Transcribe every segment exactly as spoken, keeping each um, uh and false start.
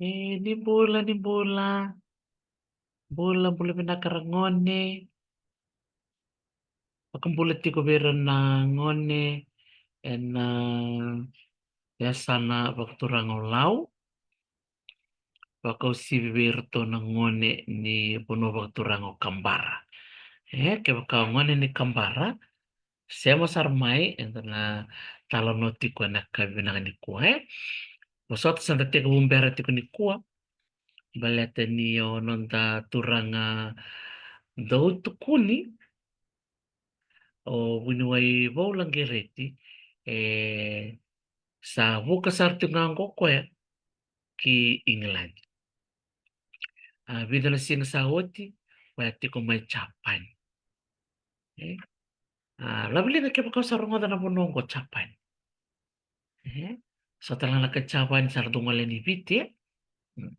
E, ni bula, ni bula. Bula, bula vinaka ragone. Vakabula tiko vei ira na gone ena yasana vakaturaga o Lau. Vakauasivi vei iratou na gone ni vanua vakaturaga o Kabara. E, kevaka o gone ni Kabara, sema sara mai, eda na talanoa tiko ena ka vinaka nikua, e. Vosota sa da tekivu bera tiko nikua, baleta ni o noda turaga dau tukuni, o vuniwai Vaula Qereti, e, sa vuka sara tiko ga qo o koya ki Igiladi. A, vica na siga sa oti, koya tiko mai Japani. E? A, laveliga kevaka o sa rogoca na vanua oqo Japani. E? So tale ga na kai Japani sa ra dau gole ni Viti, e? Mm.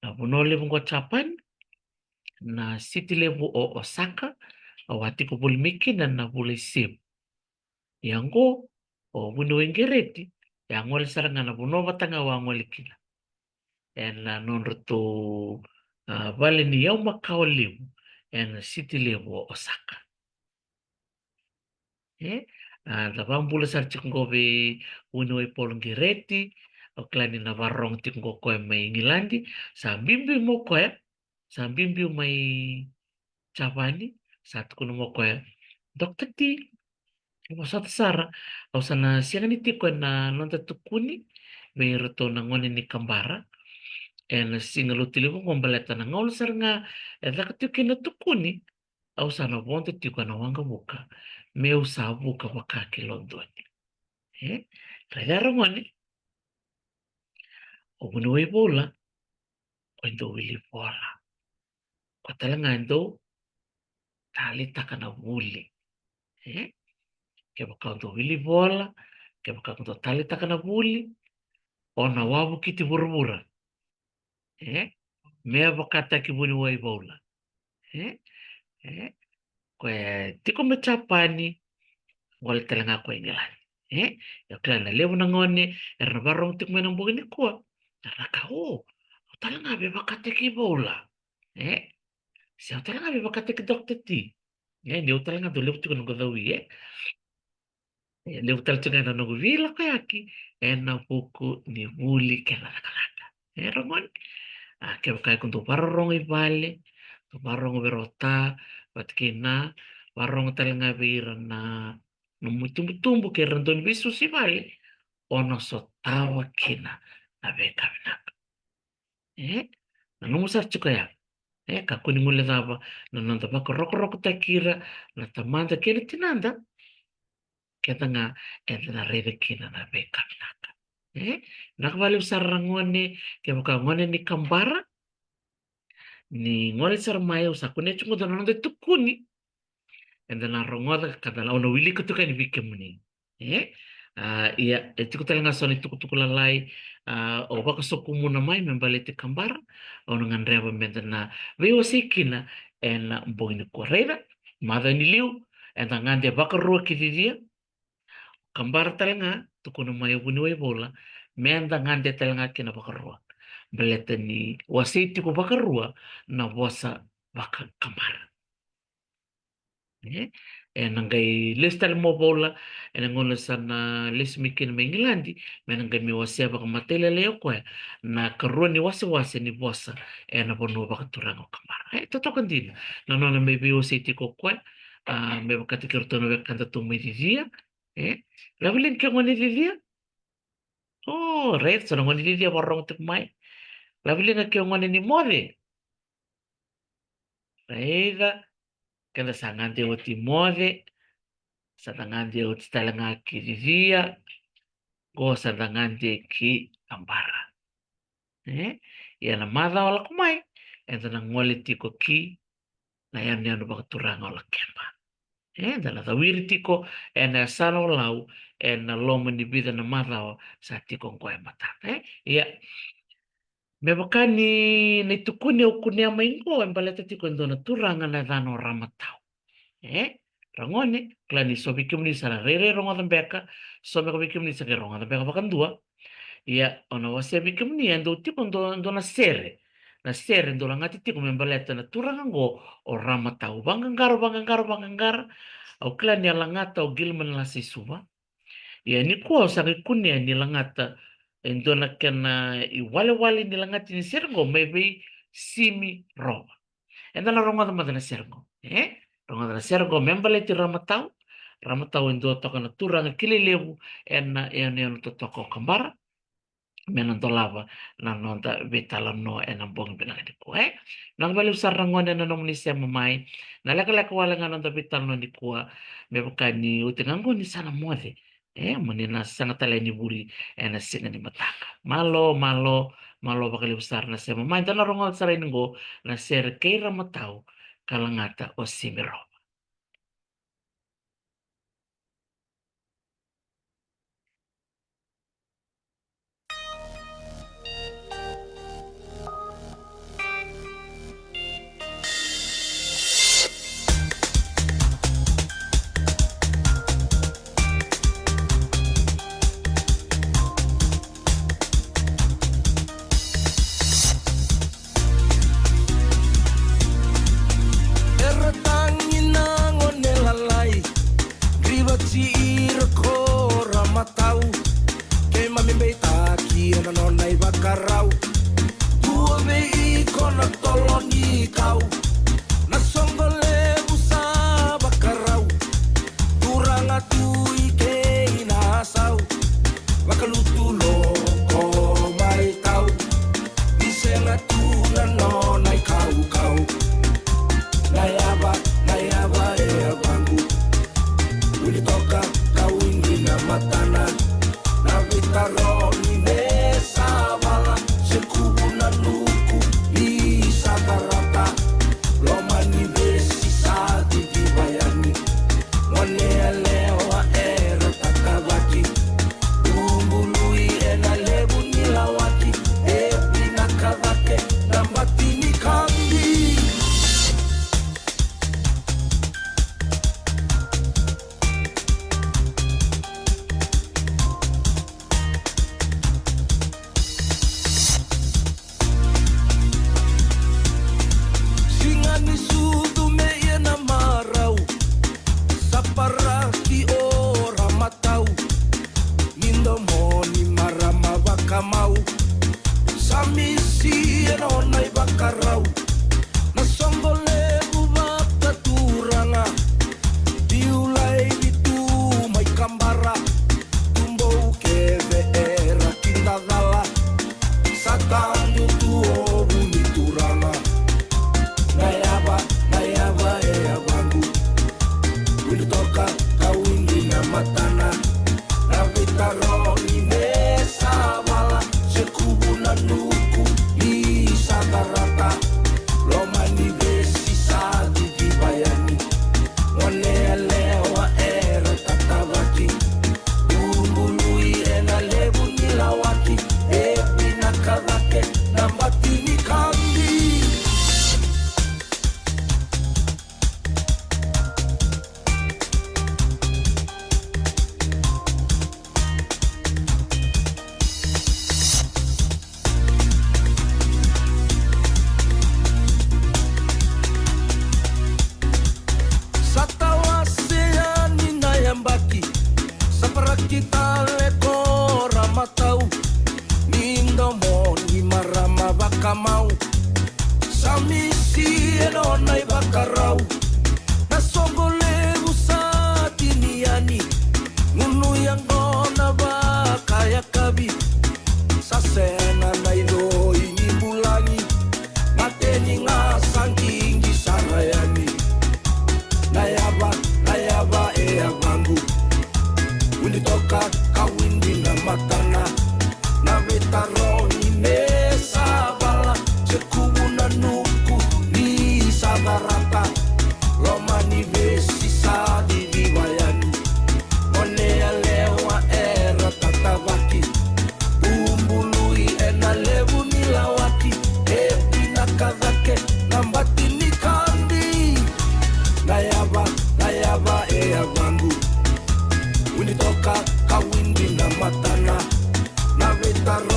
Na vanua levu oqo Japani, na siti levu o Osaka, au a tiko voli mai kina na vula i Sivu. Ia qo, o vuniwai Qereti, e a gole sara ga na vanua vata ga au a gole kina. Ena nodratou, a, vale ni yau makawa levu, ena siti levu o Osaka. E, a, da vakabula sara tiko qo vei vuniwai Paula Qereti, au kila ni na vakarorogo tiko qo o koya mai Igiladi, sa biubiu mai o koya, sa biubiu mai Japani, sa tukuna mai o koya, Doctor T, vosota sara, au sa na sega ni tiko ena noda tukuni vei iratou na gone ni Kabara ena siga Lotulevu qo, baleta na gauna sara ga e caka tiko kina na tukuni, au sa na vodo tiko ena waqavuka, meu sa vuka vaka ki Lodoni. E? Raica ragone, o vuniwai Vaula, o koya e dau wili vola. Koya tale ga e dau taleitaka na vuli. E? Kevaka o dau wili vola, kevaka o dau taleitaka na vuli, o na wavokiti vuravura. E? Me vakataki vuniwai Vaula. E? E? Koya e tiko mai Japani, gole tale ga koya i Igiladi. E? Au kila na levu na gone era na vakarorogo tiko mai ena bogi nikua, era na kaya, o, au tale ga via vakataki Vaula. E? Se au tale ga via vakataki Doctor T. E, ni au tale ga dau levu tiko na noqu cawi, e. E, levu tale tiko ga na noqu veilakoyaki ena vuku ni vuli kei na cakacaka. E, ragone. A, kevaka iko dau vakarorogo i vale, dau vakarorogo vei rau ta, vata kei na, vakarorogo tale ga vei ira na nomu itubutubu kei ira na dau ni veisusu i vale, o na sotava kina na veika vinaka. E, nanuma sara tiko ya. E, kakua ni guilecava na noda vakarokorokotaki ira na tamada kei na tinada. Keda ga eda na raica kina na veika vinaka. E, vinaka vakalevu sara ragone, kevaka gone ni Kabara, ni gole sara mai, au sa kunea tiko qo na noda tukuni. Eda na rogoca ka da na, au na wilika tiko yani vei kemuni. E? A, ia, e tiko tale ga so na itukutuku lalai, a, au vakasokumuna mai me baleti Kabara, au na gadreva meda na veiwasei kina ena bogi nikua. Raica, macawa ni liu, eda gade vakarua ki Cicia, Kabara tale ga, tukuna mai o vuniwai Vaula, meda gade tale ga kina vakarua. Baleta ni wasei tiko vakarua na vosa vakaKabara. E, ena qai lesu tale mai o Vaula, ena gauna sa na lesu mai kina mai Igiladi, me na qai mai wasea vakamatailalai o koya na ikarua ni wasewase ni vosa ena vanua vakaturaga o Kabara. E, totoka dina na nona mai veiwasei tiko o koya, a, me vakataki iratou na wekadatou mai Cicia. E, laveliga ke o gone ni Cicia? O, raica, so na gone ni Cicia vakarorogo tiko mai. Laveliga ke o gone ni Moce? Raica, keda sa gade oti Moce, sa da gade oti tale ga ki Cicia, qo sa da gade ki Kabara. E? Ia na macawa lako mai, eda na gole tiko ki na yanuyanu vakaturaga o Lakeba. E, da na cawiri tiko ena yasana o Lau ena loma ni vica na macawa sa tiko qo e matada. E? Ia, me vaka ni na itukuni au kunea mai qo e baleta tiko e dua na turaga na yacana o Ramatau. E, ragone, kila ni so vei kemuni sa na rairai rogoca beka, so beka vei kemuni sa qai rogoca beka vakadua. Ia, au na wasea vei kemuni e dau tiko dua, dua na sere. Na sere dau lagati tiko me baleta na turaga oqo o Ramatau. Vaqaqara, vaqaqara, vaqaqara. Au kila ni a lagata o Gilman Lasa i Suva. Ia, nikua au sa qai kunea ni lagata e dua na kena iwalewale ni lagati ni sere oqo mai vei Simi Rova. Eda na rogoca mada na sere oqo, e? Rogoca na sere oqo me baleti Ramatau. Ramatau e dua toka na turaga kilai levu ena yanuyanu totoka o Kabara. Me na dolava na noda veitalanoa ena bogi vinaka nikua, e? Vinaka vakalevu sara na gone na nomuni sema mai. Na lekaleka wale ga na noda veitalanoa nikua, me vaka ni oti ga oqo ni sa na moce. E, mo ni na sega tale ni vuli ena siga ni mataka. Malo, malo, malo vakalevu sara na sema mai. Da na rogoca sara yani oqo na sere kei Ramatau ka lagata o Simi Rova. Era tagi na gone lalai, drivati ira ko Ramatau. Keimami beitaki ena nona ivakarau. Dua vei iko na tolo ni kau. Na soqo levu sa vakarau. Turaga tu i kei na sau. Vakalutu loko mai tau. Ni sega tu na nona ikaukau. Na yava, na yava e yavaqu. Wili toka ka wini na matana. Na veitarogi me savala. Se kuvu na nuku ni sa karata. Loma ni vesi sa cici vayani. Gone yalewa era tatavaki. Tubului ena levu ni lawaki. E vinaka cake na bati ni kabi. Siga ni sucu me ia na marau. Sa paraki o Ramatau. Ni domo ni marama vakamau. Sa misi e nona ivakarau. Na soqo levu vakaturaga. Biu laivi tu mai Kabara. Tubou kece era kidacala. Sa tadu tu o vu ni turaga. Na yava, na yava e yavaqu. Wili toka ka wini na matana. Na veitarogi me savala. Se kuvu na nuku ni sa karata. Loma ni vesi sa cici vayani. Gone yalewa era tatavaki. Tubului ena levu ni lawaki. E vinaka cake na bati ni kabi. Sa tawasea ni na yabaki. Sa paraki tale ko Ramatau. Ni domo ni marama vakamau. Sa misi e nona ivakarau. Na soqo levu sa tini yani. Gunu yaqona vakayakavi. Sa sega na idoi ni bulagi. Mateni ga sa qiqi sara yani. Na yava, na yava e yavaqu. Widi toka ka widi na matana. Na veitarogi me savala. Se kuvu na nuku ni sa carata. Loma ni vesi sa ciciva yani. Gone yalewa era tatavaki. Bubului ena levu ni lawaki. E vinaka cake na bati ni kabi. Na yava, na yava e yavaqu. Widi toka ka widi na matana. Na veitaro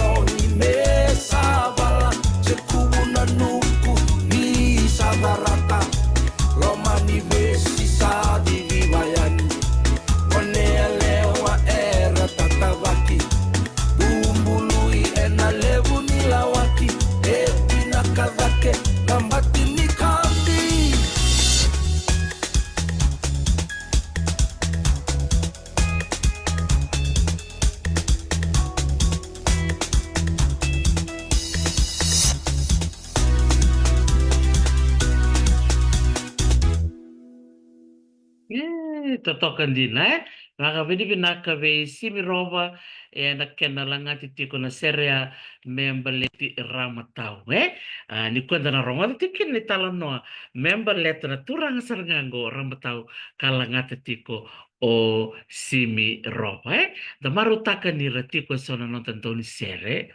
E, totoka dina, e? Vinaka, vinavinaka vei Simi Rova, e, na kena lagati tiko na sere ya me baleti Ramatau, e? A, ni koya da na rogoca tiko kina na italanoa me baleta na turaga sara ga qo o Ramatau ka lagata tiko o Simi Rova, e? Da marautaka ni ra tiko e so na noda daunisere,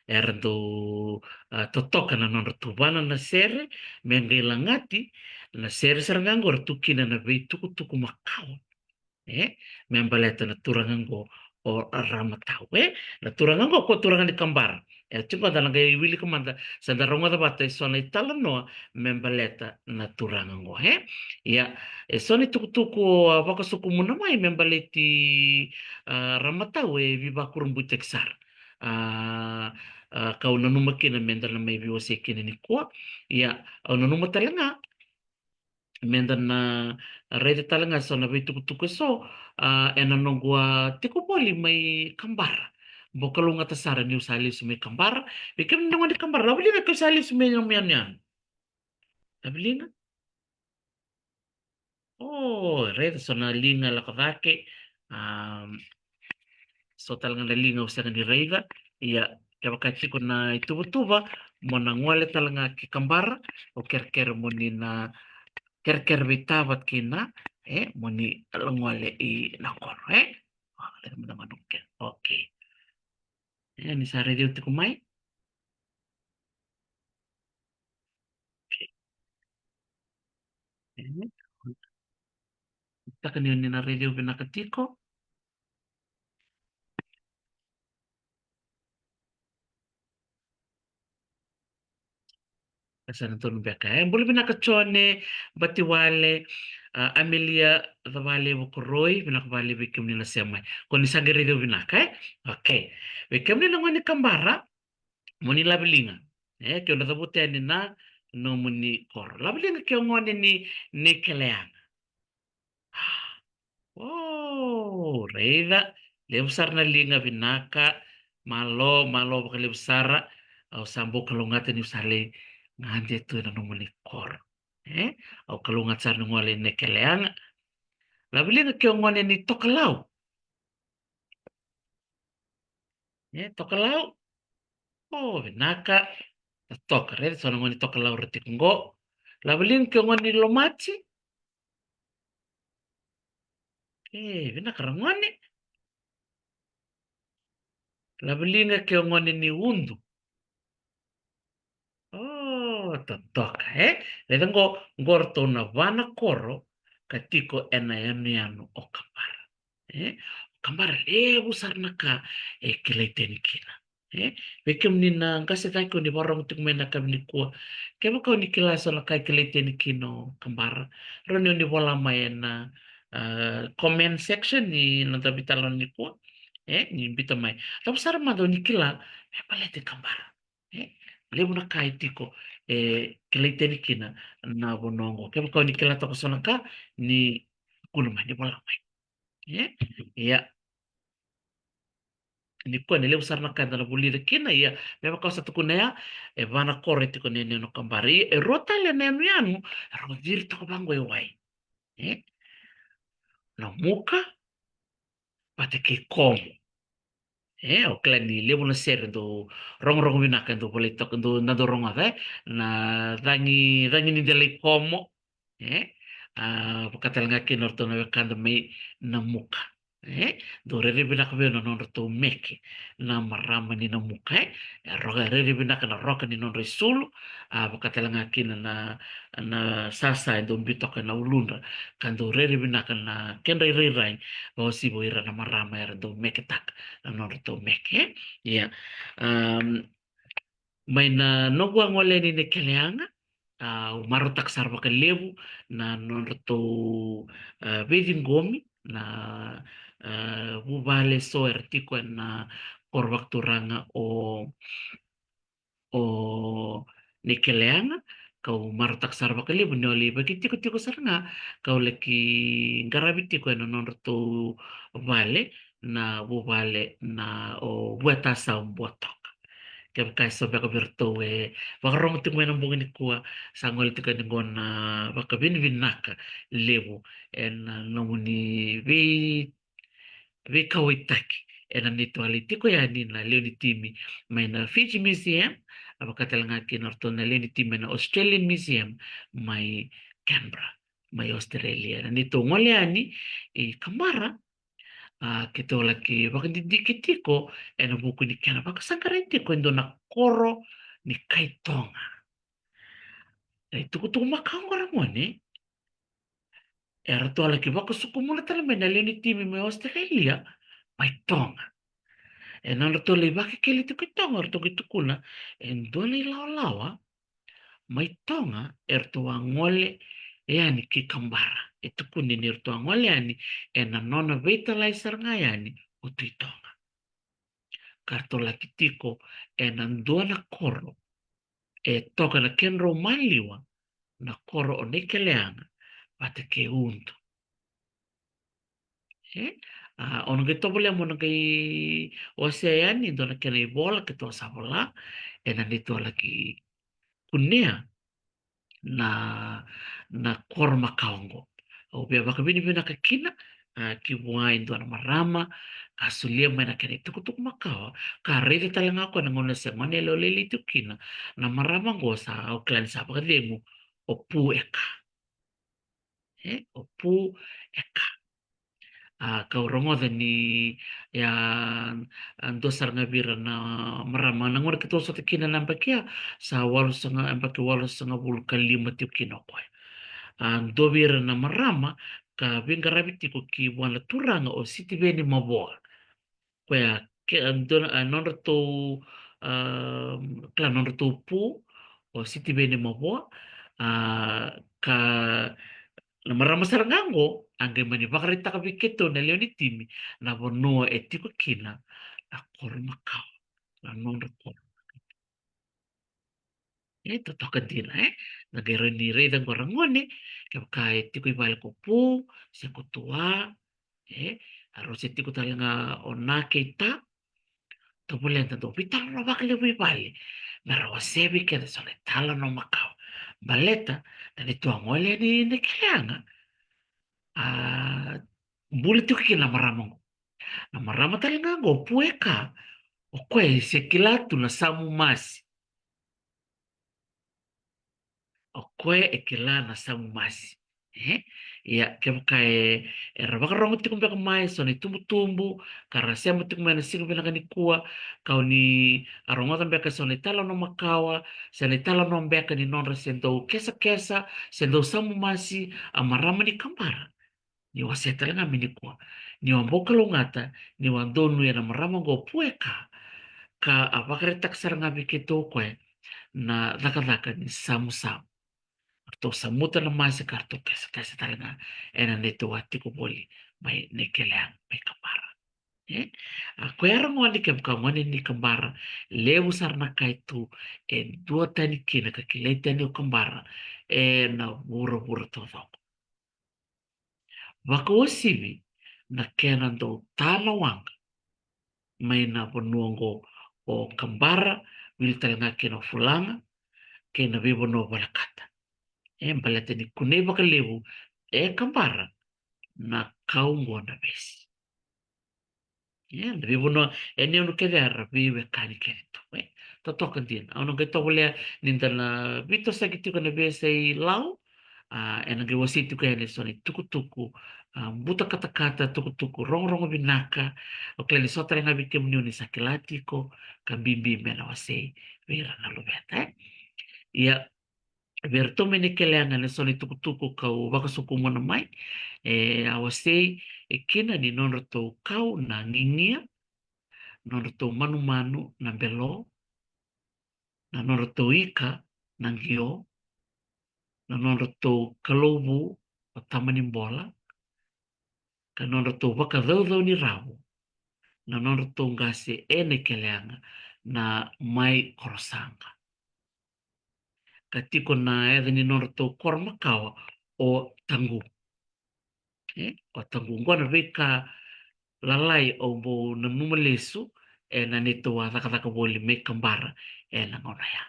era dau, a, totoka na nodra tuvana na sere, me qai lagati na sere sara ga qo ra tu kina na veitukutuku makawa. E, me baleta na turaga qo o Ramatau, e? Na turaga qo ko turaga ni Kabara. E, tiko da na qai wilika mada, sa da rogoca vata e so na italanoa me baleta na turaga qo, e? Ia, e so na itukutuku, a, vakasokumuna mai me baleti, a, Ramatau e veivakurabuitaki sara. A, a, kau nanuma kina me da na mai veiwasei kina nikua. Ia, au nanuma tale ga me da na raica tale ga so na veitukutuku e so, a, ena noqu a tiko voli mai Kabara. Bau kalougata sara niu sa lesu mai Kabara. Vei kemuni na gone Kabara, laveliga keu sa lesu mai nomu yanuyanu. Laveliga? O, raica so na liga lako cake. Am, so tale ga na liga au sega ni raica. Ia, kevaka tiko na ituvatuva, mo na gole tale ga ki Kabara, au kerekere mo ni na kerekere vei Tava kina, e, mo ni gole i na koro, e. O, raica mo na gole, okay. E, ni sa raici au tiko mai. Okay. E, taka ni o ni na raici au vinaka tiko. E sa na tonu beka, e. Bula vinaka Jone Batiwale, a, Amelia Cavale Vakoroi, vinaka vakalevu vei kemuni na sema mai. Ko ni sa qai raici au vinaka, e? Okay. Vei kemuni na gone Kabara, mo ni laveliga. E, keu na cavuta yani na nomuni koro. Laveliga keu gone ni, ni Keleaga. O, raica. Levu sara na liga, vinaka. Malo, malo vakalevu sara. Au sa bau kalougata niu sa lai gade tu ena nomuni koro. E? Au kalougata sara ni gole i Nekeleaga. Laveliga keu gone ni Tokalau. E, Tokalau. O, vinaka. Toka, raica so na gone ni Tokalau ra tiko qo. Laveliga keu gone ni Lomati. E, vinaka ra gone. Laveliga keu gone ni Udu. O, totoka, e? Raica qo, qo ratou na va na koro ka tiko ena yanuyanu o Kabara. E? O Kabara levu sara na ka e kilai tani kina. E? Vei kemuni na qase cake o ni vakarogo tiko mai na yakavi nikua. Kevaka o ni kila so na ka e kilai tani kina o Kabara, rawa ni o ni vola mai ena, a, comment section ni noda veitalanoa nikua. E? Ni biuta mai. Cava sara mada o ni kila me baleti Kabara. E? Levu na ka e tiko e kilai tani kina na vanua oqo. Kevaka o ni kila toka so na ka, ni kula mai, ni vola mai. E? Ia. Nikua ni levu sara na ka eda na vulica kina, ia me vaka au sa tukuna ya, e va na koro e tiko na yanuyanu o Kabara. Ia e rua tale na yanuyanu e rau ciri toka vaqo e wai. E? Namuka vata kei Komo. E, au kila ni levu na sere dou rogorogo vinaka, dou volai toka, dou na dau rogoca, e, na cagi, cagi ni delai Komo. E, a, vaka tale ga kina o ratou na wekada mai Namuka. E, dou rairai vinaka vei au na nodratou meke na marama ni Namuka, e. E roka, rairai vinaka na roka ni nodra isulu, a, vaka tale ga kina na, na sasa e dau biu toka ena uludra, ka dau rairai vinaka na kedra irairai, vakauasivi o ira na marama era dau meketaka na nodratou meke, e. Ia, am, mai na noqu a gole yani i Nekeleaga, a, au marautaka sara vakalevu na nodratou, a, veiciqomi na, a, vuvale eso era tiko ena koro vakaturaga o, o Nekeleaga. Kau marautaka sara vakalevu niu a lai vakatikotiko sara ga, kau laki qaravi tiko ena nodratou vale, na vuvale na o Vuetasau Buatoka. Kevaka e so beka vei iratou e vakarogo tiko mai na bogi nikua, sa gole tiko yani qo na vakavinavinaka levu ena nomuni vei veikauwaitaki ena neitou a lai tiko yani na lewe ni timi mai na Fiji Museum, a vaka tale ga kina o ratou na lewe ni timi mai na Australian Museum mai Canberra, mai Australia. Na neitou gole yani i Kambara, a, keitou laki vakadidike tiko ena vuku ni kena vakasaqarai tiko e dua na koro ni kai Toga. E tukutuku makawa qo, ragone, e ratou a laki vakasukumuna tale mai na lewe ni timi mai Australia mai Toga. E na nodratou lai vakekeli tiko i Toga, ratou qai tukuna e dua na ilawalawa mai Toga e ratou a gole yani ki Kambara. E tukuni ni ratou a gole yani ena nona veitalai sara ga yani o Tui Toga. Ka ratou laki tiko ena dua na koro e toka na kedrau maliwa, na koro o Naikeleaga vata kei Udu. E? A, o na qai tovolea mo na qai wasea yani e dua na kena ivola keitou sa vola ena neitou a laki kunea na, na koro makawa qo. Au via vakavinavinaka kina, a, ki vua e dua na marama ka solia mai na kena itukutuku makawa, ka raica tale ga o koya na gauna se gone yalewa lailai tiko kina na marama qo, sa au kila ni sa vakacegu o Pu Eka. E, o Pu Eka. A, kau rogoca ni, ia, a, dua sara ga vei ira na marama na gauna keitou sota kina na yabaki ya, sa walusagavulu, yabaki walusagavulu ka lima tiko kina o koya. A, dua vei ira na marama ka veiqaravi tiko ki vua na turaga o Sitiveni Mavoa. Koya ke, a, dua na, a, nodratou, a, kila nodratou pu o Sitiveni Mavoa, a, ka na marama sara ga qo a qai mani vakaraitaka vei keitou na lewe ni timi na vanua e tiko kina na koro makawa, na nodra koro. E totoka dina, e? Na qai rawa ni raica qo, ragone, kevaka e tiko i vale ko Pu se ko Tua, e, a rau se tiko tale ga o Na kei Ta, tovolea da dau veitalanoa vakalevu i vale me ra wasea vei keda so na italanoa makawa. Baleta na neitou a gole yani i Naikeleaga, a, buli tiko kina na marama qo. Na marama tale ga qo o Pu Eka, o koya e se kila tu na samu masi. O koya e kila na samu masi. E? Ia, kevaka e, era vakarogo tiko beka mai so na itubutubu ka ra sema tiko mai na siga vinaka nikua, kau ni a rogoca beka so na italanoa makawa se na italanoa beka ni nodra se dau kesakesa se dau samu masi a marama ni Kabara. Ni wasea tale ga mai nikua niu a bau kalougata niu a donuya na marama qo o Pu Eka, ka a vakaraitaka sara ga vei keitou o koya na cakacaka ni samusamu. Ratou samuta na masi ka ratou kesakesa tale ga ena neitou a tiko voli mai Naikeleaga mai Kabara. E? A, koya, ragone, kevaka o gone ni Kabara, levu sara na ka e tu e duatani kina ka kilai tani o Kabara ena vuravura taucoko. Vakauasivi na kena dau ta na waqa mai na vanua oqo o Kabara, wili tale ga kei na Fulaga kei na veivanua volekata. E baleta ni kunei vakalevu e Kabara na kau oqo na vesi. E, na veivanua e, ni onu kece era veiwekani kece tu. E totoka dina. Au na qai tovolea ni da na veitosoyaki tiko na veiyasai Lau, a, ena qai wasei tiko yani eso na itukutuku, a, buta katakata, tukutuku rogorogo vinaka. Au kila ni so tale ga vei kemuni oni sa kila tiko, ka bibi me na wasei vei ira na luveda, e. Ia, vei iratou mai Naikeleaga na so na itukutuku kau vakasokumuna mai, e, a wasei e kina ni nodratou kau na gigia, nodratou manumanu na belo, na nodratou ika na qio, na nodratou kalou vu o Tamanibola, ka nodratou vakacaucau ni ravu na nodratou qase e Naikeleaga na Mai Korosaqa. Ka tiko na yaca ni nodratou koro makawa o Taqu. E, o Taqu. Oqo na veika lalai au bau nanuma lesu ena neitou a cakacaka voli mai Kabara ena gauna ya.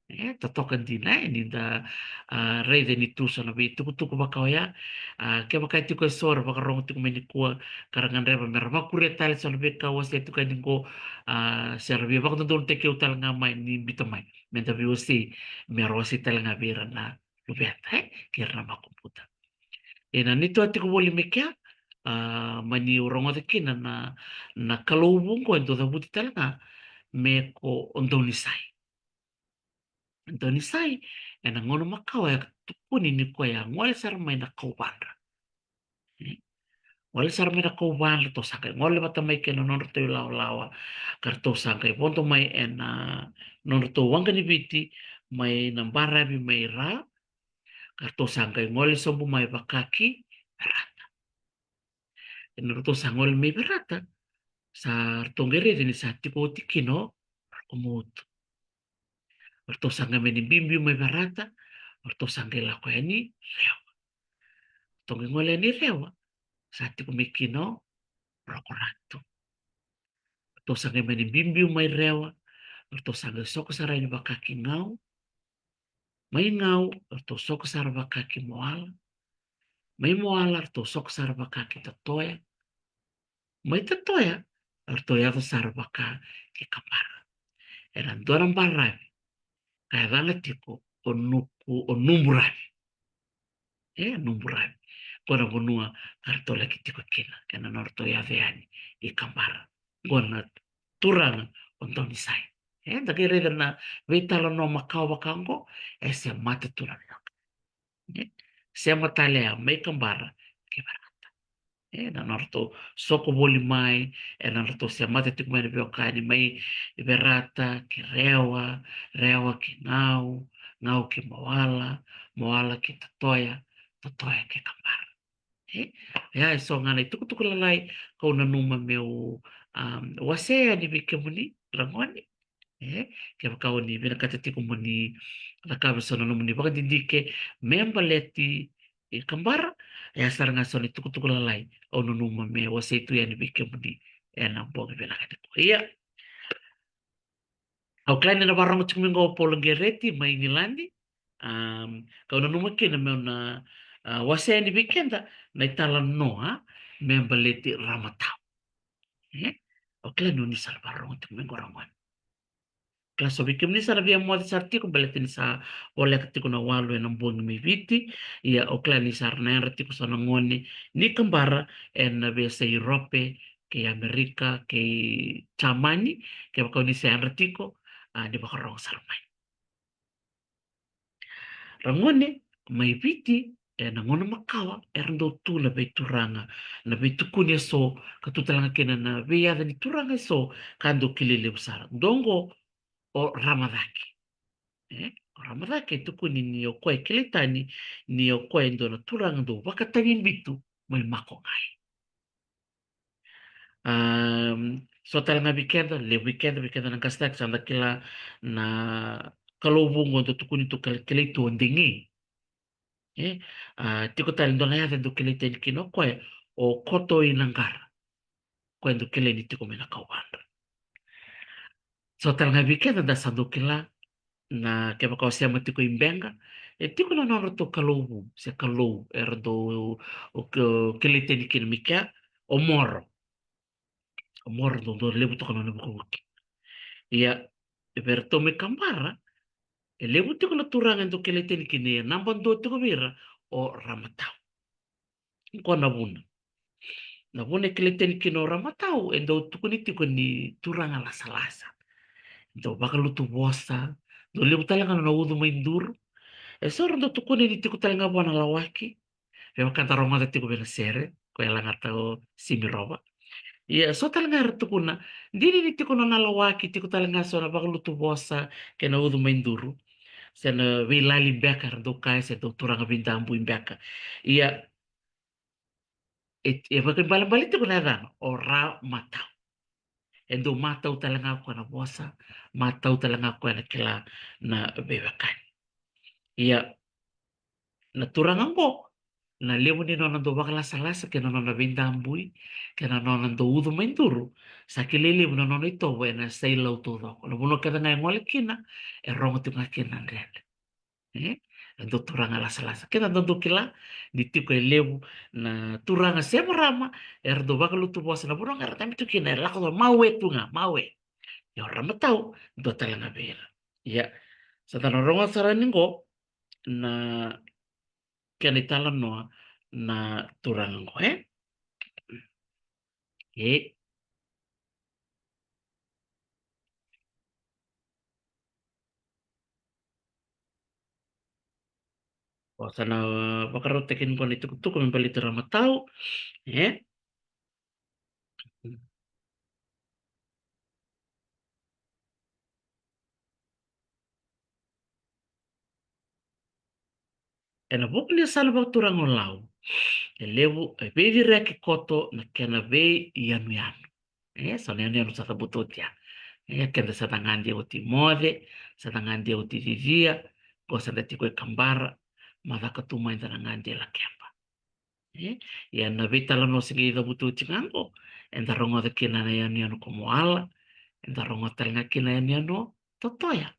E totoka dina e ni da a raica ni tu so na veitukutuku vaka oya. A kevaka e tiko e so ra vakarogo tiko mai nikua ka ra gadreva me ra vakuria tale so na veika au wasea tiko yani qo, a se ra via vakadodonutaki au tale ga mai ni bita mai me da veiwasei, me ra wasei tale ga vei ira na luveda e kei ira na makubuta. Ena neitou a tiko voli mai kea, a mani au rogoca kina na na Kalou vu qo e dau cavuti tale ga me ko Odonisai. Odonisai ena gauna makawa e tukuni ni koya a gole sara mai na kauvadra. Gole sara mai na kauvadra, ratou sa qai gole vata mai kei na nodratou ilawalawa ka ratou sa qai vodo mai ena nodratou waqa ni Viti mai na baravi mai Ra, ka ratou sa qai gole sobu mai vaka ki Verata. Ena ratou sa gole mai Verata sa ratou qai raica ni sa tiko oti kina o Rokomotu. Ratou sa qai mani biubiu mai Verata, ratou sa qai lako yani Rewa. Ratou qai gole yani Rewa sa tiko mai kina o Rokoratu. Ratou sa qai mani biubiu mai Rewa, ratou sa qai soko sara yani vaka ki Gau. Mai Gau ratou soko sara vaka ki Moala. Mai Moala ratou soko sara vaka ki Tatoya. Mai Tatoya ratou yaco sara vaka ki Kabara. Ena dua na baravi ka yacana tiko o Nuku, o Nuburavi. E Nuburavi. Qo na vanua ka ratou laki tiko kina ena nodratou yaco yani i Kabara. Qo na turaga o Odonisai. E da qai raica na veitalanoa makawa vaka qo e se mata tu na veiwekani. E sema tale ya mai Kabara ki Verata. Ena nodratou soko voli mai, ena nodratou semata tiko mai na veiwekani mai Verata ki Rewa, Rewa ki Gau, Gau ki Moala, Moala ki Tatoya, Tatoya ki Kabara. E ya e so ga na itukutuku lalai kau nanuma meu wasea yani vei kemuni ragone. E kevaka o ni vinakata tiko mo ni cakava e so na nomuni vakadidike me baleti i Kabara, e ya sara ga so na itukutuku lalai au nanuma me wasei tu yani vei kemuni ena bogi vinaka nikua. Ia, au kila ni na vakarogo tiko mai qo o Paula Gereti mai Igiladi. Kau nanuma kina meu na wasea yani vei keda na italanoa me baleti Ramatau. E au kila ni o ni sa na vakarogo tiko mai qo ragone. Kila so vei kemuni sa na via moce sara tiko baleta ni sa voleka tiko na walu ena bogi mai Viti. Ia au kila ni sa na yadra tiko so na gone ni Kabara ena veiyasai Europe kei Amerika kei Jamani. Kevaka o ni sa yadra tiko, a ni vakarogo sara mai. Ragone, mai Viti ena gauna makawa era dau tu na veituraga, na veitukuni e so ka tu tale ga kina na veiyaca ni turaga e so ka dau kilai levu sara. Dua qo o Ramacake. E o Ramacake e tukuni ni o koya e kilai tani ni o koya e dua na turaga dau vakatagi bitu mai Makogai. A so tale ga vei keda, levu vei keda, vei keda na qasitaki sa da kila na Kalou vu qo dau tukuni tu, kilai tu o Degei. E a tiko tale dua na yaca e dau kilai tani kina o koya o Koto i Naqara. Koya e dau kilai ni tiko mai na kauvadra. So tale ga vei keda da sa dau kila na kevaka o sema tiko i Beqa, e tiko na nodratou Kalou vu se Kalou era dau kilai tani kina mai kea o Moro. O Moro dau dau levu toka na nona vukivuki. Ia, e vei iratou mai Kabara e levu tiko na turaga e dau kilai tani kina, ia naba dua tiko vei ira o Ramatau. Qo na vuna. Na vuna e kilai tani kina o Ramatau e dau tukuni tiko ni turaga lasalasa. Dau vakalutu vosa, dau levu tale ga na nona ucu mai duru. E so era dau tukuna ni tiko tale ga vua na lawaki. Me vaka da rogoca tiko vei na sere ko e lagata o Simi Rova. Ia so tale ga era tukuna dina ni tiko na nona lawaki, tiko tale ga so na vakalutu vosa kei na ucu mai duru. Se na veilali beka era dau kaya, se dau turaga veidabui beka. Ia e vakaibalebale tiko na yacana o Ramatau. E dau matau tale ga o koya na vosa, matau tale ga o koya na kila na veiwekani. Ia na turaga qo na levu ni nona dau vakalasalasa kei na nona veidabui kei na nona dau ucu mai duru, sa kilai levu na nona itovo ena yasai Lau taucoko. Na vanua kece ga e gole kina, e rogo tiko ga kina na dredre. E, e dau turaga lasalasa. Keda dau dau kila ni tiko e levu na turaga se marama era dau vakalutu vosa na vanua ga era tabe tu kina, era lako tu mawe tu ga, mawe. Ia o Ramatau dua tale ga vei ira. Ia, sa da na rogoca sara ni qo na kena italanoa na turaga qo, e? E. O sa na vakarautaki ni qo na itukutuku me baleti Ramatau, e? Ena vuku ni yasana vakaturaga o Lau, e levu, e veiciraki koto na kena veiyanuyanu. E, so na yanuyanu sa cavuta oti ya. E, keda sa da gade oti moce, sa da gade oti cicia, qo sa da tiko e Kabara, ma caka tu mai da na gade e Lakeba. E, ia na veitalanoa se qai cavuta oti ga qo, eda rogoca kina na yanuyanu ko Moala, eda rogoca tale ga kina na yanuyanu o Totoya.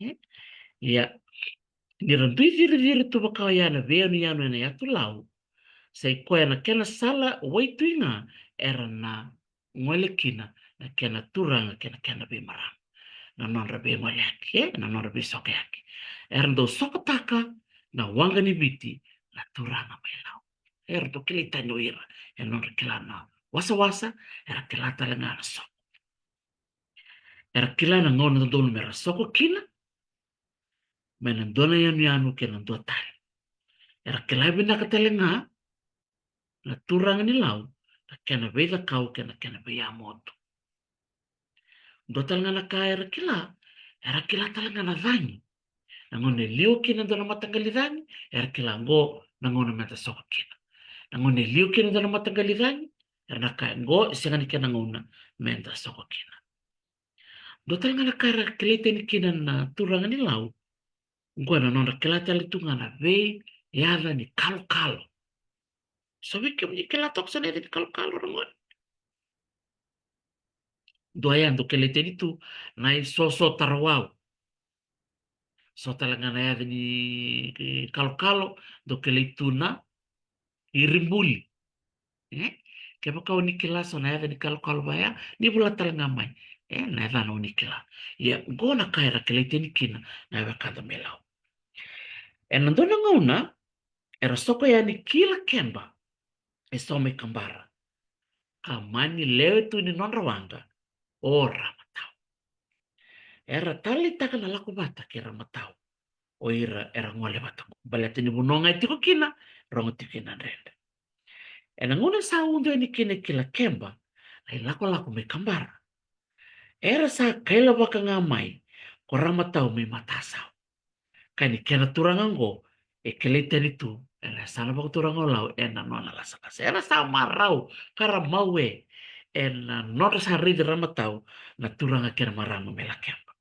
E? Ia, ni ra dui ciriciri tu vaka oya na veiyanuyanu ena yatu Lau, sa i koya na kena sala waitui ga era na gole kina na kena turaga kei na kena veimarama. Na nodra veigoleyaki, e, na nodra veisokayaki. Era dau sokotaka na waqa ni Viti na turaga mai Lau. Era dau kilai tani o ira, e nodra kila na wasawasa, era kila tale ga na soko. Era kila na gauna dodonu mera soko kina, mai na dua na yanuyanu kei na dua tale. Era kila vinaka tale ga na turaga ni Lau na kena veicakau kei na kena veiyamotu. Dua tale ga na ka era kila, era kila tale ga na cagi. Na gauna e liwa kina dua na mataqali cagi, era kila qo na gauna meda soko kina. Na gauna e liwa kina dua na mataqali cagi, era na kaya qo e sega ni kena gauna meda soko kina. Dua tale ga na ka era kilai tani kina na turaga ni Lau, qo na nodra kila tale tu ga na veiyaca ni kalokalo. So vei kemuni kila toka so na yaca ni kalokalo, ragone? Dua ya dau kilai tani tu na isoso tarawau. So tale ga na yaca ni kalokalo, dau kilai tu na iribuli. E? Kevaka o ni kila so na yaca ni kalokalo vaya, ni vola tale ga mai. E, na yacana o ni kila. Ia, qo na ka era kilai tani kina na wekada mai Lau. Ena dua na gauna, era soko yani ki Lakeba, e so mai Kabara. Ka mani lewe tu ni nodra waqa o Ramatau. Era taleitaka na lako vata kei Ramatau o ira era gole vata qo. Baleta ni vanua ga e tiko kina, rogo tiko kina na dredre. Ena gauna sa udo yani kina ki Lakeba na ilakolako mai Kabara, era sa kailavaka ga mai ko Ramatau mai Matasawa. Ka ni kena turaga qo e kilai tani tu ena yasana vakaturaga o Lau ena nona lasalasa. Era sa marau ka ra mawe ena nodra sa raici Ramatau na turaga kei na marama mai Lakeba.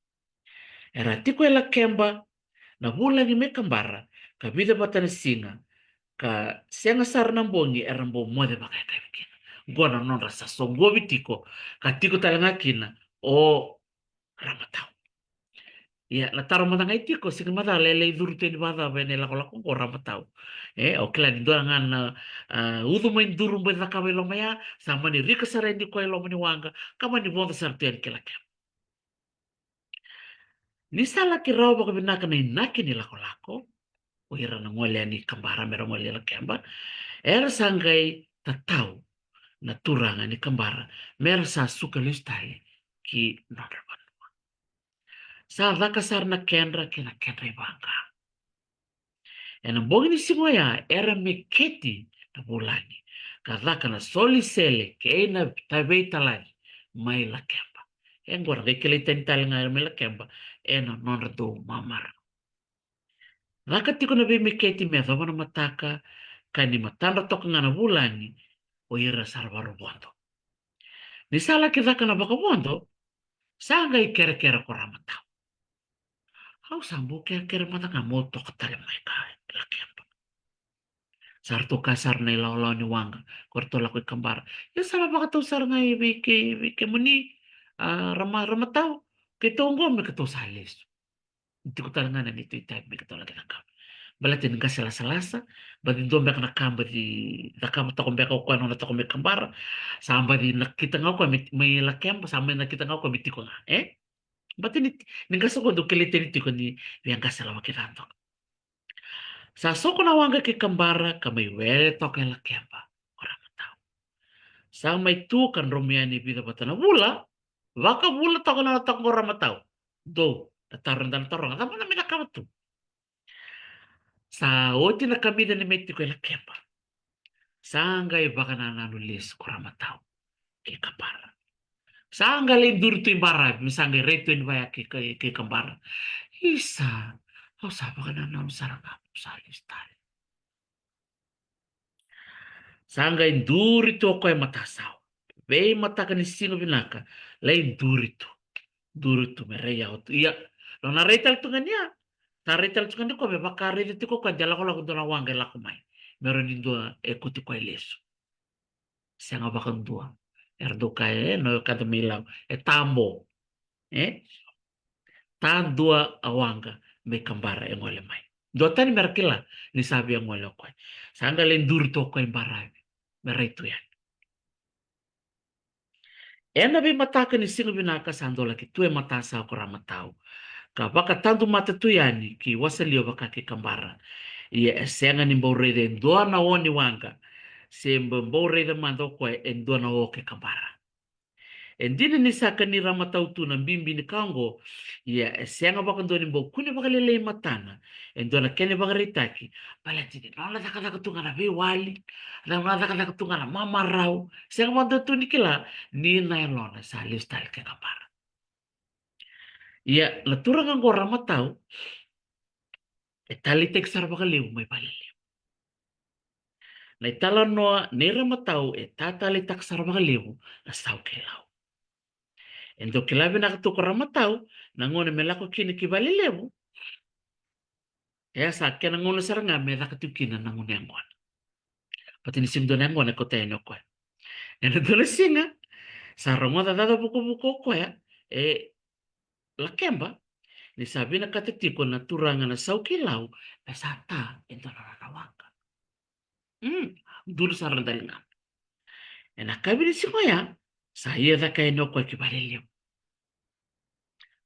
Era tiko e Lakeba na vulagi mai Kabara, ka vica vata na siga, ka sega sara na bogi era bau moce vakayakavi kina. Qo na nodra sa soqovi tiko, ka tiko tale ga kina o Ramatau. Ia, na taro mada ga e tiko, sega ni macala e lai curu tani vakacava ena ilakolako qo o Ramatau. E, au kila ni dua ga na, a, ucu mai duru bau cakava i loma ya, sa mani rika sara yani koya i loma ni waqa, ka mani vodo sara tu yani ki Lakeba. Ni sa laki rawa vakavinaka na inaki ni lakolako, o ira na gole yani Kabara mera gole i Lakeba, era sa qai tatau na turaga ni Kabara mera sa suka lesu tale ki nodra vanua. Sa caka sara na kedra kei na kedra ivaqa. Ena bogi ni siga oya era meketi na vulagi, ka caka na solisele kei na taveitalaci mai Lakeba. E qo ra qai kilai tani tale ga era mai Lakeba ena nodra dau mamarau. Caka tiko na veimeketi me yacova na mataka, ka ni matadra toka ga na vulagi, o ira sa ra varovodo. Ni sa laki caka na vakavodo, sa qai kerekere ko Ramatau. Au sa bau kerekere mada ga meu toka tale mai ka Lakeba. Sa ratou kaya sara na ilawalawa ni waqa ko ratou lako i Kabara, ia sa na vakatau sara ga i vei ke, vei kemuni, a, Rama, Ramatau, keitou oqo me keitou sa lesu. Tiko tale ga na neitou itavi me keitou laki cakava. Baleta ni qase lasalasa, baci dua beka na ka baci cakava toka beka o koya na nona toka mai Kabara. Sa baci nakita ga o koya me, mai Lakeba, sa mai nakita ga o koya me tiko ga, e? Baleta ni, ni qase o koya dau kilai tani tiko ni via qase lawa kece toka. Sa soko na waqa kei Kabara ka mai wele toka e Lakeba ko Ramatau. Sa mai tu ka dromu yani e vica vata na vula, vakavula toka na nona toka qo Ramatau. Dou, na taro eda na taroga, cava na mai cakava tu? Sa oti na kamica ni mai tiko e Lakeba. Sa qai vakanananu lesu ko Ramatau kei Kabara. Sa qai lai duri tu i baravi, me sa qai rai tu yani vaya kei, kei, kei Kabara. Isa, au sa vakanananu sara ga meu sa lesu tale. Sa qai duri tu o koya e matasawa. Veimataka ni siga vinaka, lai duri tu. Duri tu me rai yawa tu. Ia, nona rai tale tu ga ni ya. Sa rai tale tu ga ni koya me vakaraica tiko o koya de lakolako dua na waqa e lako mai. Me rawa ni dua e kuti koya e lesu. Sega vakadua. Era dau kaya, e, na wekada mai Lau, e tabo. E? Tadua a waqa mai Kabara e gole mai. Duatani mera kila ni sa via gole o koya. Sa qai lai duri tu o koya i baravi me rai tu yani. Ena veimataka ni siga vinaka sa dau laki tu e matasawa ko Ramatau ka vakatadumata tu yani ki Wasalio vaka kei Kabara. Ia e sega ni bau raica e dua na o ni waqa, se bau, bau raica mada o koya e dua na o kei Kabara. E dina ni sa kani Ramatau tu na bibi ni ka oqo, ia e sega vakadua ni bau kune vakalailai matana e dua na kena ivakaraitaki, baleta ni nona cakacaka tu ga na veiwali, na nona cakacaka tu ga na mamarau, sega vakadua tu ni kila ni na yalona sa lesu tale kei Kabara. Ia na turaga oqo Ramatau, e taleitaki sara vakalevu mai Valelevu. Na italanoa nei Ramatau e tataleitaka sara vakalevu na Saukeilau. E dau kila vinaka tu ko Ramatau na gauna me lako kina ki Valelevu. E a sa kena gauna sara ga me caka tu kina na gunu yaqona. Baleta ni sega ni dua na yaqona e kauta yani o koya. Ena dua na siga sa rogoca caca vukavuka o koya e Lakeba ni sa vinakata tiko na turaga na Saukeilau me sa ta e dua na nona waqa. Mm, duru sara na daligana. Ena yakavi ni siga oya sa ia cake yani o koya ki Valelevu.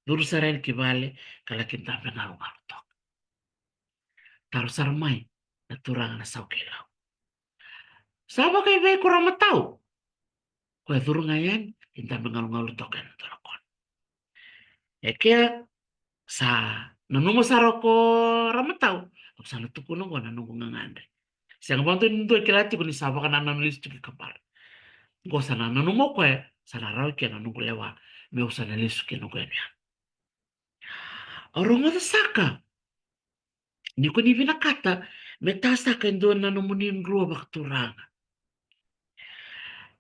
Duru sara yani ki vale ka laki dabe galugalu toka. Taro sara mai na turaga na Saukeilau, sa vakaivei ko Ramatau? Koya curu ga yani e dabe galugalu toka ena dua na kona. E kea sa nanuma sara ko Ramatau, au sa na tukuna oqo na noqu gagadre. Sega vakadua ni dua e kila tiko ni sa vakanananu lesu tu ki Kabara. Oqo sa na nanuma o koya, sa na rawa kina na noqu lewa meu sa na lesu ki noqu yanuyanu. Au rogoca saka ni ko ni vinakata me ta saka e dua na nomuni drua vakaturaga.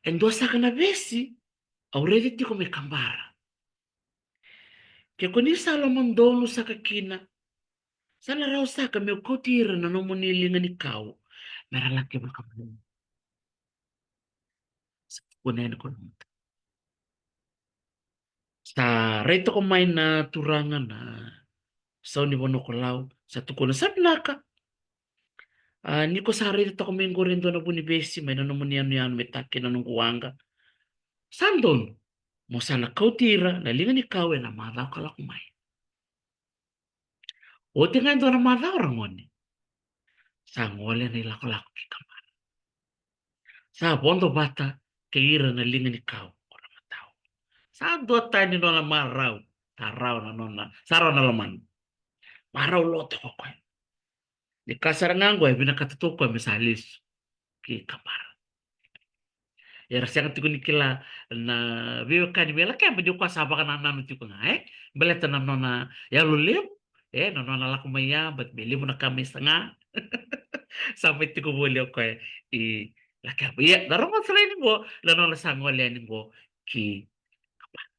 E dua saka na vesi au raica tiko mai Kabara. Ke ko ni sa lomadonu saka kina, sa na rawa saka meu kauti ira na nomuni liga ni kau me ra laki vakamalua. Sa tukuna yani ko Ramatau. Sa rai toka mai na turaga na sau ni vanua ko Lau, sa tukuna, sa vinaka. A, ni ko sa raica toka mai qori e dua na vu ni vesi mai na nomuni yanuyanu me ta kina na noqu waqa, sa donu mo sa na kauti ira na liga ni kau ena macawa ka lako mai. Oti ga e dua na macawa, ragone, sa gole na ilakolako ki Kabara. Sa vodo vata kei ira na liga ni kau ko Ramatau. Sa duatani nona marau, sa rawa na nona, sa rawa na lomana. Marau loto ko koya. Ni ka sara ga oqo e vinakata tu o koya me sa lesu ki Kabara. Era sega tiko ni kila na veiwekani mai Lakeba ni o koya sa vakanananu tiko ga, e? Baleta na nona yalo levu, e, na nona lako mai ya, but me levu na ka mai saga. Sa mai tiko voli o koya i Lakeba. Ia, na rogoca sara yani qo na nona sa gole yani qo ki Kabara.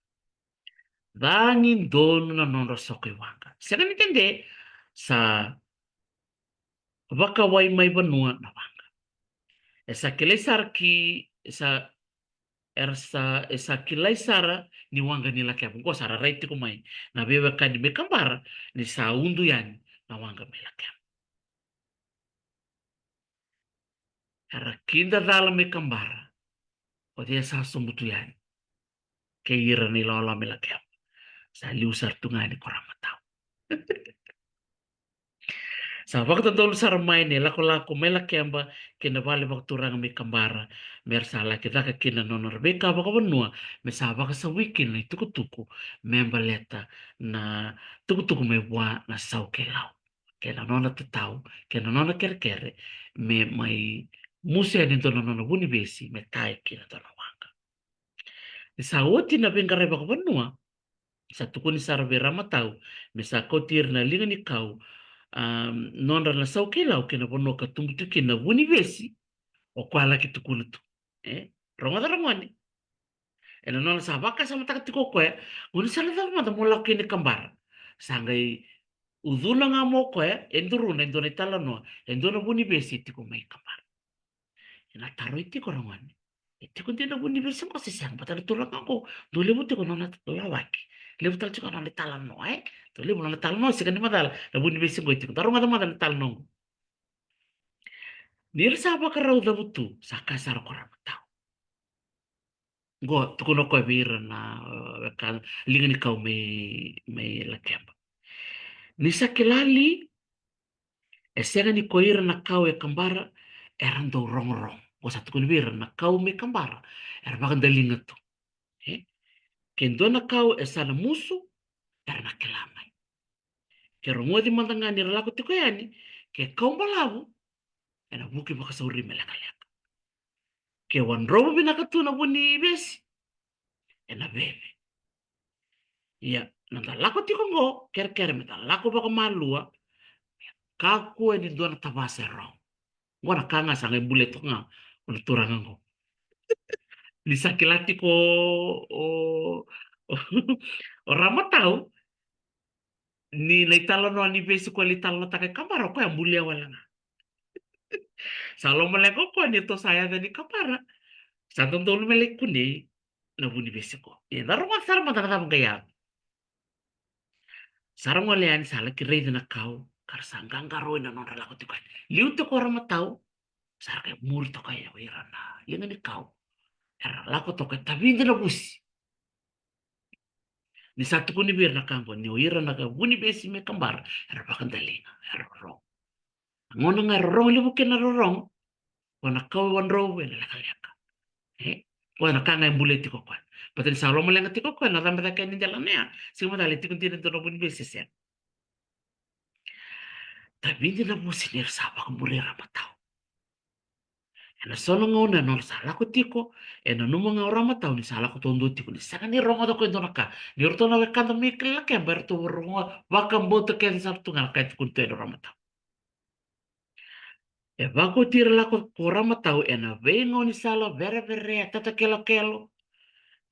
Cagi donu na nodra soko i waqa. Sega ni dede, sa vakawai mai vanua na waqa. E sa kilai sara ki, e sa, era sa, e sa kilai sara ni waqa ni Lakeba. Qo sa ra rai tiko mai na veiwekani mai Kabara ni sa udu yani na waqa mai Lakeba. Era kidacala mai Kabara. O cei sa sobu tu yani kei ira na ilawalawa mai Lakeba? Sa liu sara tu ga yani ko Ramatau. Sa vakadodonu sara mai na ilakolako mai Lakeba ki na vale vakaturaga mai Kabara, me ra sa laki caka kina na nodra veika vakavanua, me sa vakasaui kina na itukutuku me baleta na tukutuku mai vua na Saukeilau kei na nona tatau kei na nona kerekere me mai musu yani e dua na nona vunivesi me tai kina dua na waqa. Ni sa oti na veiqaravi vakavanua, sa tukuni sara vei Ramatau me sa kauti ira na liga ni kau, am, nodra na Saukeilau ki na vanua ka tubu tu kina na vunivesi o koya laki tukuna tu. E rogoca, ragone. Ena nona sa vakasamataka tiko o koya, gone, sa na cava mada mo lako kina i Kabara? Sa qai ucuna ga mai o koya e duruna e dua na italanoa, e dua na vunivesi e tiko mai Kabara. Ena taroi tiko, ragone, e tiko dina na vunivesi qo se sega? Baleta na turaga qo dau levu tiko na nona lawaki, levu tale tiko na nona italanoa, e? Dau levu na nona italanoa, sega ni macala na vunivesi qo e tiko. Da rogoca mada na italanoa qo. Ni ra sa vakarau cavutu, sa kaya sara ko Ramatau. Qo tukuna o koya vei ira na, e, weka, liga ni kau mai, mai Lakeba. Ni sa kila li, e sega ni ko ira na kau e Kabara era dau rogorogo. Qo sa tukuna vei ira na kau mai Kabara era vakadaliga tu. E? Ke dua na kau e sa na musu, era na kila mai. Ke rogoci mada ga ni ra lako tiko yani, ke kau balavu, ena vuki vakasauri me lekaleka. Ke wadrovu vinaka tu na vunivesi, ena veve. Ia, na da lako tiko qo, kerekere me da lako vakamalua, kakua ni dua na tavasa e rogo. Qo na ka ga sa qai bulia toka ga o na turaga qo. Ni sa kila tiko o, o, o Ramatau ni na italanoa ni vesi koya e lai talanoataka e Kabara, o koya a bulia wale ga. Sa lomaleqa o koya ni ratou sa yaco yani i Kabara, sa dodonu me lai kunei na vunivesi qo. Ia, da rogoca sara mada na cava qai yaco. Sa ra gole yani, sa laki raici na kau, ka ra sa qaqarauni na nodra lako tiko yani. Liu tiko o Ramatau, sa ra qai muri toka yani o ira na liga ni kau. Era lako toka, e tavidi na vusi. Ni sa tukuni vei ira na ka qo, ni o ira na ka vunivesi mai Kabara era vakadaliga, era rorogo. Na gauna ga e rorogo levu kina na rorogo, ko na kau e wadrovu ena lekaleka. E? Ko na ka ga e bulia tiko koya. Baleta ni sa lomaleqa tiko koya na cabe cake ni dela na ya. Sega macala e tiko dina e dua na vunivesi se sega. Tavidi na vusi ni ra sa vakamuri Ramatau. Ena so na gauna ena nodra sa lako tiko, e nanuma ga o Ramatau ni sa lako taudua tiko, ni sega ni rogoca o koya e dua na ka. Ni o ratou na wekada mai Lakeba, eratou rogoca vakabauta kece sara tu ga na ka e tukuna tu yani o Ramatau. E vakaoti ira lako ko Ramatau ena veigaunisala vereverea, tatakelokelo.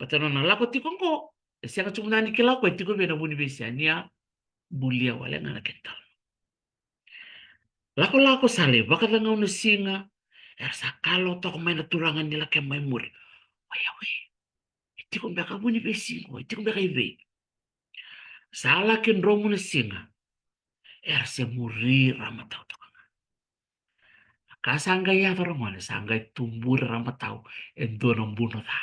Baleta na nona lako tiko qo, e sega tu mada ni kila o koya e tiko vei na vunivesi, a ni a bulia wale ga na kena talo. Lakolako sa lai vakacagau na siga, era sa kalawa toka mai na turaga ni Lakeba mai muri. Oya we, e tiko beka vunivesi qo, e tiko beka i vei? Sa laki dromu na siga, era se muri Ramatau toka ga. Na ka sa qai yaco, ragone, sa qai tuburi Ramatau e dua na buno ca.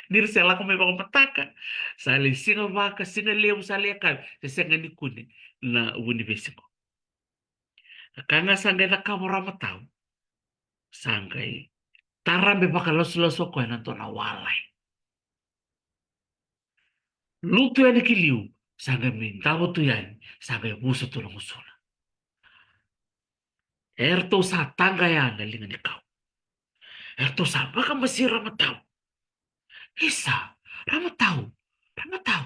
Ni ra se lako mai vakamataka, sa lai siga vaka, siga levu, sa lai yakavi, se sega ni kune na vunivesi qo. Na ka ga sa qai cakava o Ramatau, sa qai tarabe vakalasulasu o koya ena dua na walai. Lutu yani ki liu, sa qai mai davo tu yani, sa qai vusa tu na gusuna. Eratou sa taqaya na liga ni kau. Eratou sa vakamasi Ramatau. Isa, Ramatau, Ramatau,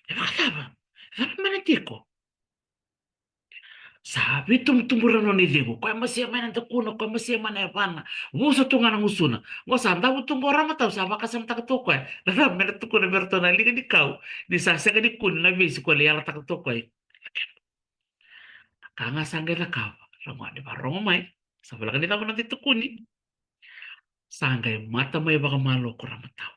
e vakacava? E cava mai na tiko? Sa veitubutubura na nona icegu, koya masia mai na dakuna, koya masia mai na yavana, vusa tu ga na gusuna. Qo sa davo tu qo o Ramatau, sa vakasamataka tu o koya na cava me na tukuna vei iratou na liga ni kau, ni sa sega ni kune na vesi koya lai yalataka tu o koya. Na ka ga sa qai cakava, ragone, varogo mai, sa voleka ni cava na qai tukuni. Sa qai mata mai vakamalua ko Ramatau.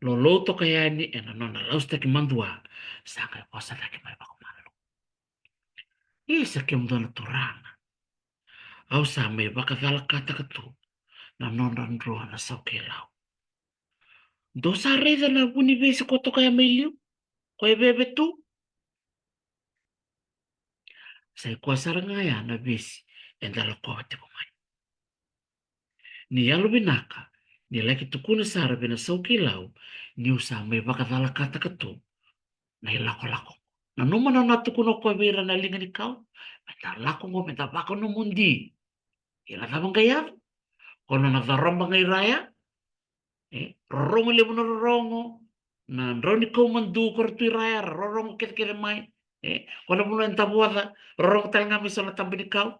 Lolou toka yani ena nona lausitaki madua, sa qai vosa cake mai vakamalua. Isa, kemudou na turaga, au sa mai vakacalakataka tu na nodra dro na sau kei lau. Dou sa raica na vunivesi ko toka ya mai liu, ko e veve tu? Sa i koya sara ga ya na vesi eda lakova tiko mai. Ni yalovinaka ni laki tukuna sara vei na sau kei lau niu sa mai vakacalakataka tu na ilakolako. Nanuma na nona tukuna ko vei ira na liga ni kau, meda lako qo, meda vakanomodi. Ia na cava qai yaco? Ko nona caroba ga i ra ya, e, rorogo levu na rorogo, na drau ni kau madu ko ra tu i ra ya, ra rorogo kecekece mai, e, ko na vanua e davoca, rorogo tale ga mai so na taba ni kau.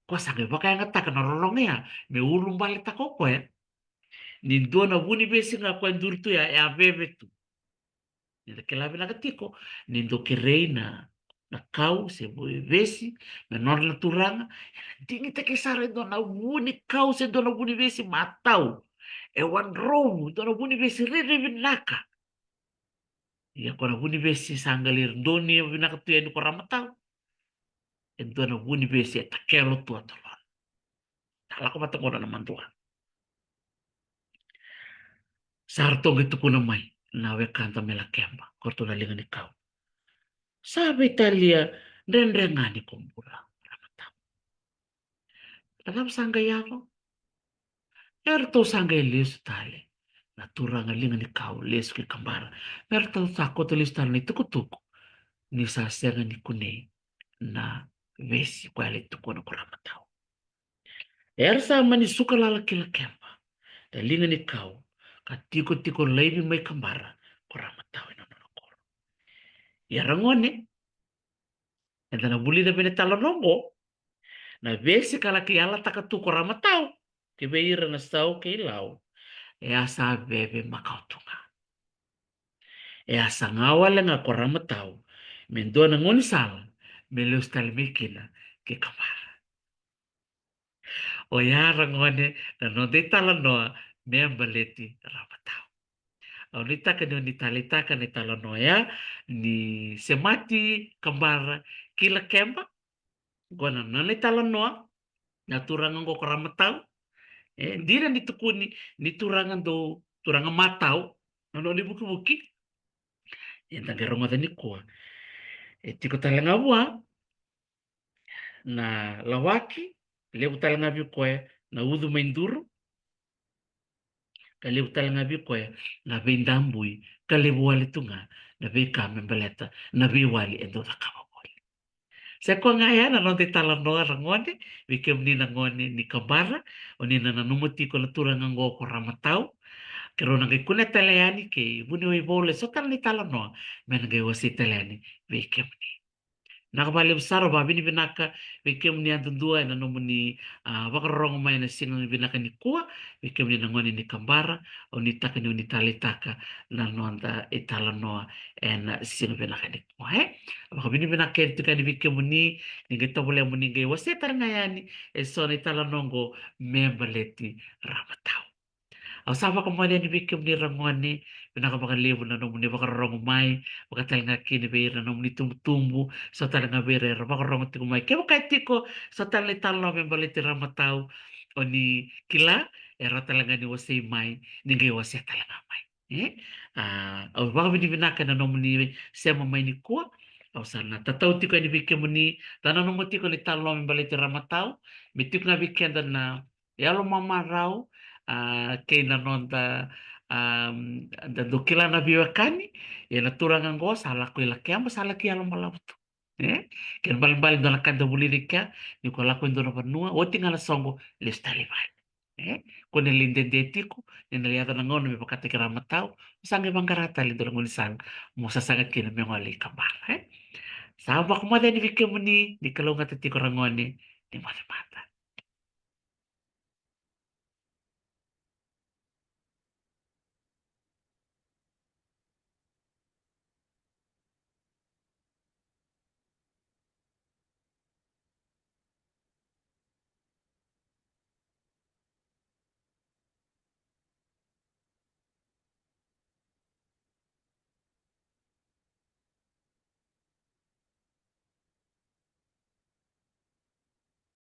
Ko sa qai vakayagataka na rorogo ya me ulubaletaka o koya ni dua na vunivesi ga ko e duri tu ya, e a veve tu. Ni da kila vinaka tiko ni dau kerei na, na kau se vunivesi me nodra na turaga, ena digitaki sara e dua na vu ni kau se dua na vunivesi matau, e wadrovu, dua na vunivesi rairai vinaka. Ia ko na vunivesi sa qai lai donu vinaka tu yani ko Ramatau, e dua na vunivesi e takelo tu a tolona. Sa lako vata qo na madua. Sa ratou qai tukuna mai na wekada mai Lakeba, ko ratou na liga ni kau. Sa veitalia dredre ga ni ko bula, Ramatau. Na cava sa qai yaco? E ratou sa qai lesu tale na turaga liga ni kau, lesu ki Kabara. Me ratou sa kauta lesu tale na itukutuku ni sa sega ni kunei na vesi ko ya lai tukuna ko Ramatau. Era sa mani suka lala ki Lakeba na liga ni kau, ka tikotiko laivi mai Kabara ko Ramatau ena nona koro. Ia ragone, eda na vulica vei na italanoa oqo, na vesi ka laki yalataka tu ko Ramatau ki vei ira na sau kei lau, e a sa veve makawa tu ga. E a saga wale ga ko Ramatau me dua na gaunisala me lesu tale mai kina ki Kabara. Oya ragone na noda italanoa me baleti Ramatau. Au nuitaka ni o ni taleitaka na italanoa ya ni semati Kabara ki Lakeba. Qo na nona italanoa na turaga qo ko Ramatau. E dina ni tukuni ni turaga dau, turaga matau na nona ivukivuki. Eda qai rogoca nikua e tiko tale ga vua na lawaki, levu tale ga vei koya na ucu mai duru, ka levu tale ga vei koya na veidabui, ka levu wale tu ga na veika me baleta na veiwali e dau cakava voli. Sa i koya ga ya na noda italanoa ragone, vei kemuni na gone ni Kabara, o ni na nanuma tiko na turaga qo ko Ramatau. Keirau na qai kunea tale yani kei Vuniwai Vaule so tale na italanoa me na qai wasei tale yani vei kemuni. Vinaka vakalevu sara, vakavinavinaka vei kemuni yadudua ena nomuni, a, vakarorogo mai ena siga vinaka nikua. Vei kemuni na gone ni Kabara, au nuitaka ni o ni taleitaka na noda italanoa ena siga vinaka nikua, e. Vakavinavinaka kece tiko yani vei kemuni ni qai tovolea mo ni qai wasea tale ga yani eso na italanoa oqo me baleti Ramatau. Au sa vakamoce yani vei kemuni ragone, vinaka vakalevu na nomuni vakarorogo mai, vaka tale ga kina vei ira na nomuni tubutubu, so tale ga vei ira era vakarorogo tiko mai. Kevaka e tiko so tale na italanoa me baleti Ramatau o ni kila, e rawa tale ga ni wasei mai, ni qai wasea tale ga mai. E? A, au vakavinavinaka ena nomuni sema mai nikua. Au sa na tatau tiko yani vei kemuni, da nanuma tiko na italanoa me baleti Ramatau, me tiko ga vei keda na yalo mamarau, a, kei na noda, a, da dau kila na veiwekani. Ia na turaga qo sa lako i Lakeba, sa laki yalo balavu tu. E? Kena ibalebale dua na ka da vulica i kea, ni ko lako e dua na vanua, oti ga na soqo, lesu tale i vale. E? Ko na lai dede tiko, ni na lai yaco na gauna me vakataki Ramatau, mo sa qai vaqara tale e dua na gaunisala mo sasaga kina me gole i Kabara, e? Sa vakamoce yani vei kemuni, ni kalougata tiko ragone, ni moce mada.